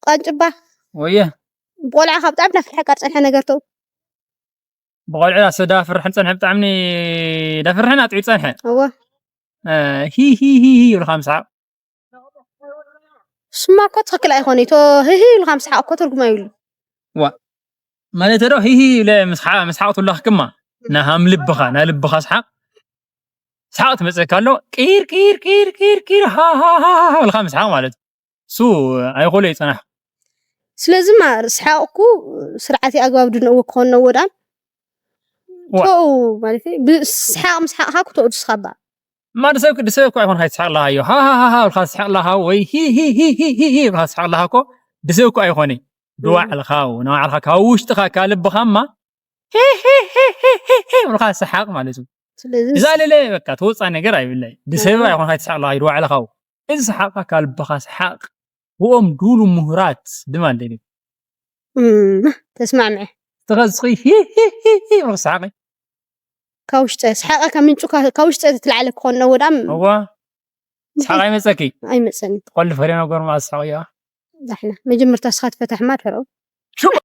ቃንጭባ ወየ ብቆልዓ ካብ ብጣዕሚ ናፍርሐካ ዝፀንሐ ነገር ተው። ብቆልዑ ኣሰዳ ፍርሕን ፀንሐ ብጣዕሚ ዳፍርሕን ኣጥዑ ፀንሐ እወ ሂ ሂ ሂ ሂ ይብልካ ምስሓቅ ስማ እኮ ትኽክል ኣይኮነ ቶ ህሂ ኢልካ ምስሓቅ እኮ ትርጉም ኣይብሉ። ማለት ዶ ሂሂ ኢለ ምስሓቅ ትብለክማ ናሃም ልብኻ ናይ ልብኻ ስሓቅ ስሓቅ ትመፀካ ኣሎ ቂር ቂር ቂር ቂር ቂር ሃሃሃ ኢልካ ምስሓቅ ማለት እዩ። እሱ ኣይኮሎ ይፅናሕ ስለዚ ማ ስሓቅኩ ስርዓት ኣግባብ ድንእዎ ክኾን ነዎ ዳን ዋ። ተው ማለት እዩ። ብ- ስሓቅ ምስሓቅካ ክተው ድስኻባ እማ ድሰብ ድሰብ እኮ ኣይኮን ካይትስሓቅ ኣለካ እዩ ሃሃሃሃ ኢልካ ትስሓቅ ኣለካ ወይ ሂሂሂሂሂ ኢልካ ትስሓቅ ኣለካ እኮ ድሰብ እኮ ኣይኮነ ድዋዕልካ ንባዕልካ ካብ ውሽጥካ ካብ ልብካ እማ ሂሂሂሂሂ ኢልካ ትስሓቅ ማለት እዩ። ስለዚ እዛ ለለ በቃ ተወፃ ነገር ኣይብለይ ድሰብ ኣይኮን ካይትስሓቅ ኣለካ እዩ ድዋዕልካ እዩ። እዚ ስሓቅ ካብ ልብካ ስሓቅ ብኦም ዱሉ ምሁራት ድማ ኣለኒ እም፣ ተስማምዐ ተኸዝኺ ሂሂሂሂ ኢልካ ትስሓቂ ካብ ውሽጠ ስሓቀ ካብ ምንጩ ካብ ውሽጠ ትትላዕለ ክኾን ነዎ ዳም እዋ ስሓቅ ኣይመፀኪ ኣይመፀኒ ትቆልፍ ከደ ነገር ማስሓቅ እያ ዛሕና መጀመርታ ስኻ ትፈታሕ ማ ድሕሮ